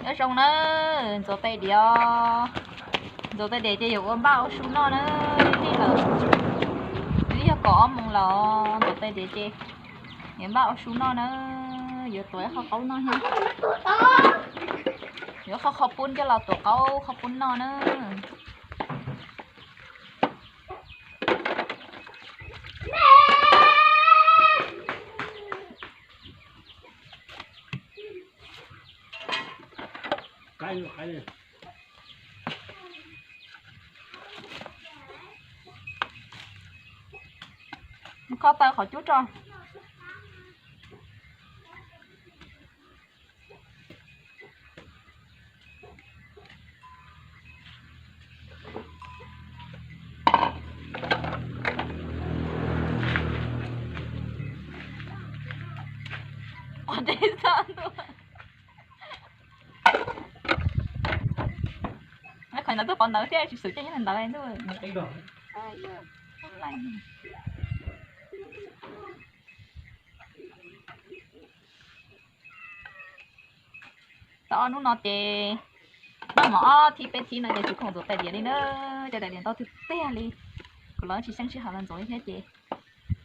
Nyob zoo na, ntxuav tais diav os. Ntxuav tais diav ces yuav ua npaj ua su noj na. Twb yog kaum ob moos los ntxuav tais diav ces yuav npaj ua su noj na. Yuav tuav ib qho qaub noj thiab. Yuav qhov qhov pub coj los tuav qaub qhov pub noj na. Kho taw qhov cub rau. Qhov ntawd twb pov ntawd thiab tsis xwm caij nyob ntawd ntuj. Tau ob hnub no ces noj mov ob thib peb thib no ces tsis khoom ntxuav tais diav li na. Cov tais diav ntau tiag tiag li. Kuv los tsis xyeej sij hawm los ntxuav li thiab ces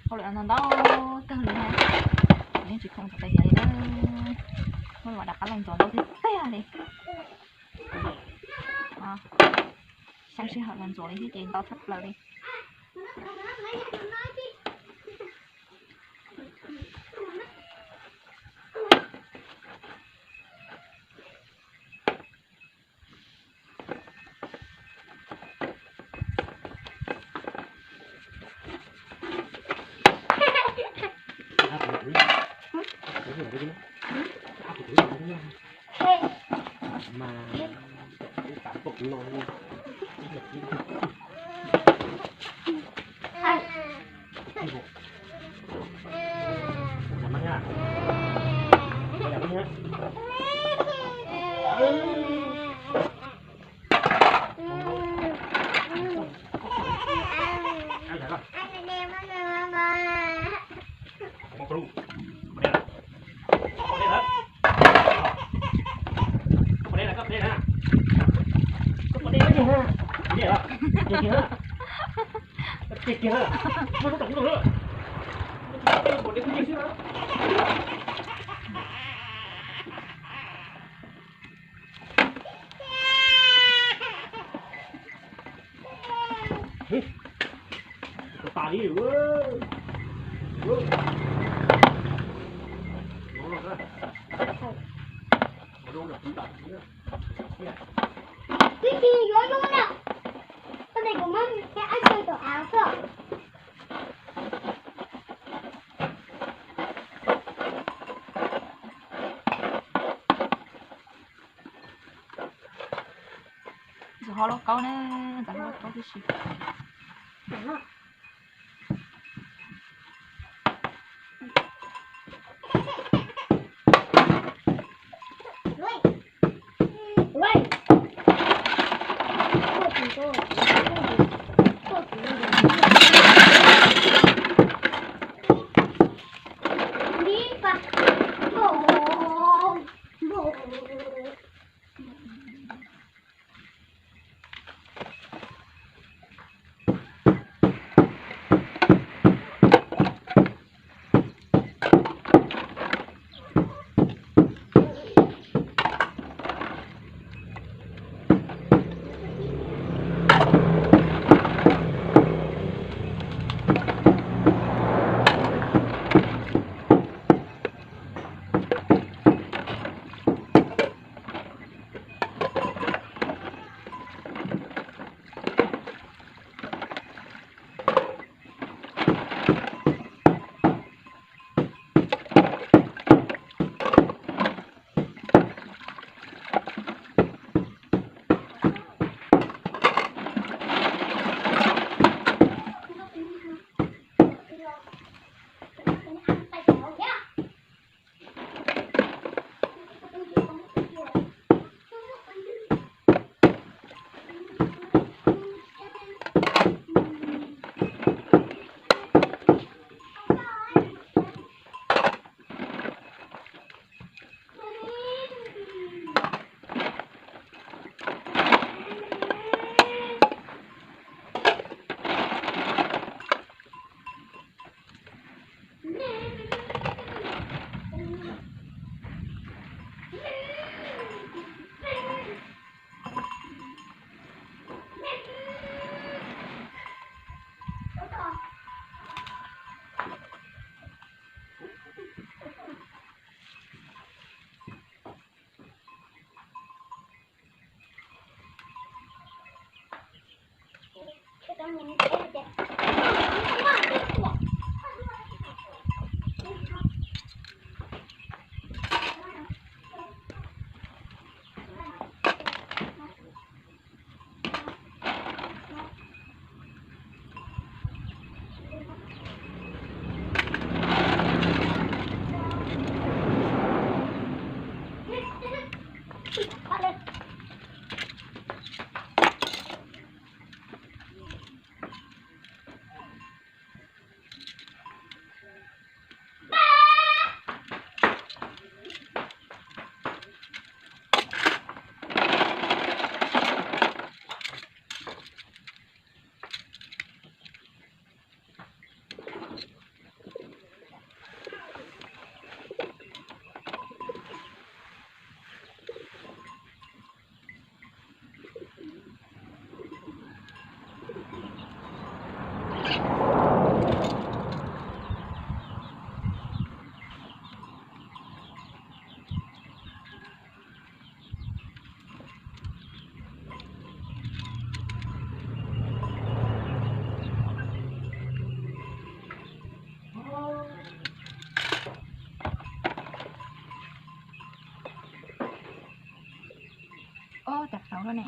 hauj lwm ntau ntau kawg li na. Yeej tsis khoom ntxuav tais diav li na. Muaj los rov qab los ntxuav ntau tiag tiag li. Xyeej sij hawm los ntxuav li thiab ces ntau tshaj plaws li. Twb tsis yuav zoo na. Koj tes kuv muab ib tug tus av xwb. Ntxuav hauv lauj kaub na, ntxuav hauv lauj kaub tib si. Ov, tawm plaub lawm ne.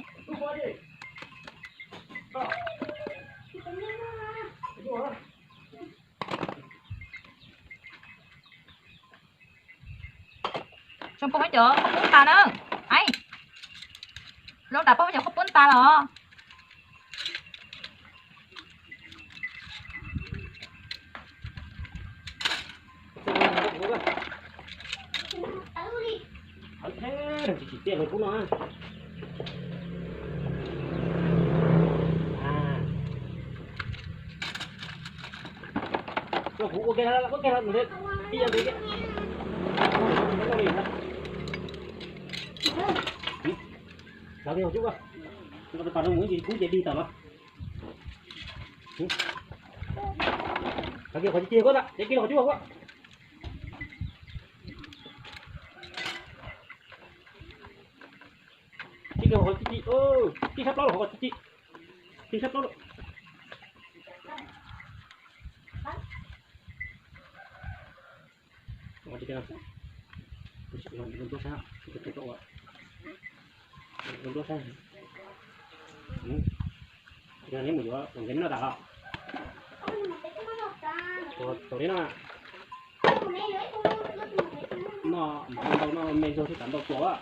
Tsoom phooj ywg, cov qhaub poob tas na. Ai, lub nram pab cov qhaub poob tas los. Qhov kiag qhov cub, kub ces dig tawm los. Qhov kiag qhov cub, cig koj, cig koj qhov cub. Cig kiag qhov cub, cig, cig sab plaub los, qhov cub cig, cig sab plaub los. Neb mus yuav tus neb noj tas los? Tus neb no. Noj mov ntau, noj me ntau, tsis tas ntau tuas.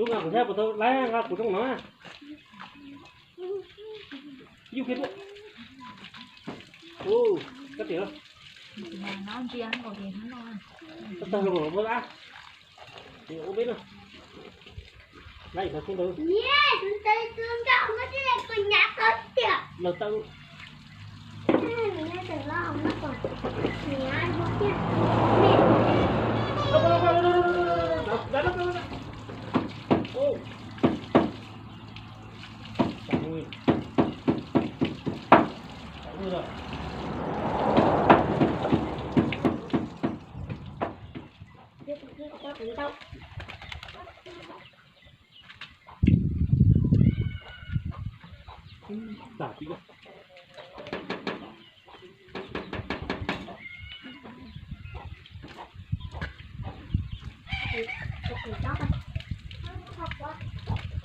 Tub nqa kuv thiab, puas tau laib nqa kuv rooj no? Yus kiag tuaj. Ub, kab tias. Tag los muab lab. Ua peb no. Lab ib qho xub ntawd. Lawv tawm.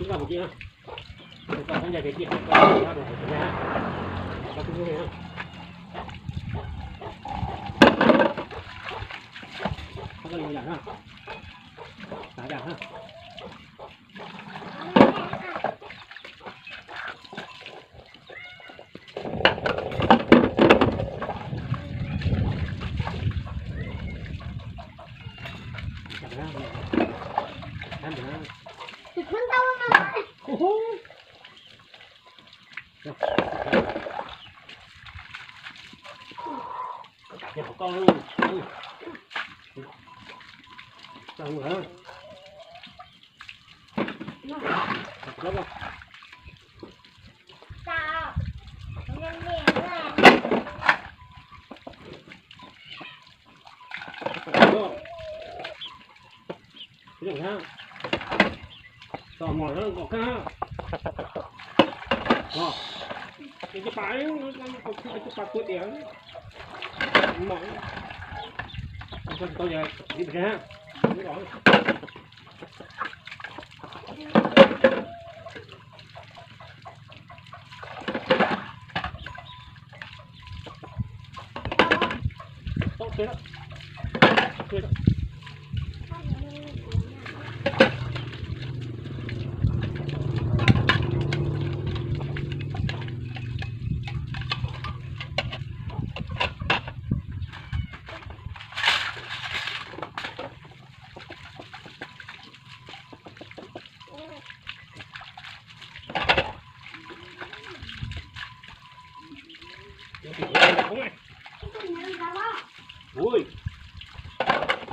Hov na, tus tus pas na, tus cov yaj lib tooj na. Tau qhov na. Tus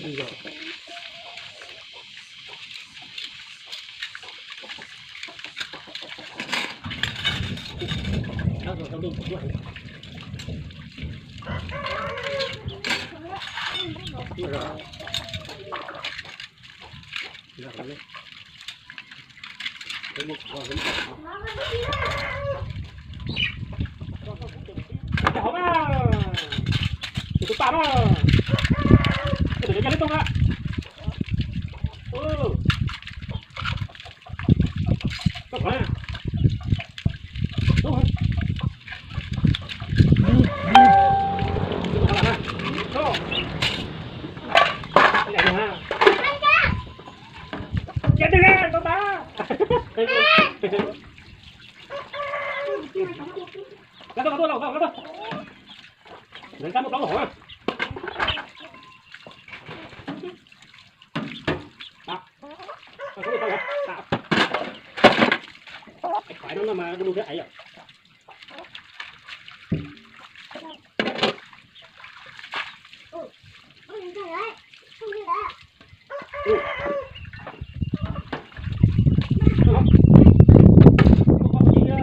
tus pas na. Tus tus pas na. Ces twg tau tas. Kab tuaj, kab tuaj, kab tuaj. Nkawd kab muaj plaub hauv na. Tam, tam, tam. Ais, no no mas du lug thiab ais yom.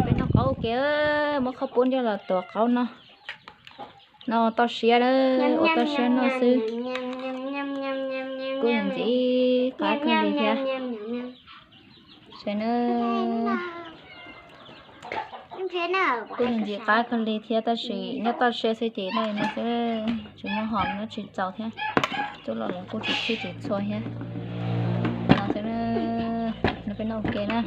Peb noj qaub ua ke, muab qhaub poob coj los tuav qaub noj. No toj siab na, ua toj siab noj xwb. Kuj yog ntxim qab kawg li thiab. Saib na. Kuj yog ntxim qab kawg li thiab tab sis nyob toj siab xwb ces noj li no xwb, tsis muaj hom nyob tsis txaus thiab. Coj los los kuj tsis txhij tsis txhua thiab. No xwb na, no peb noj ua ke na.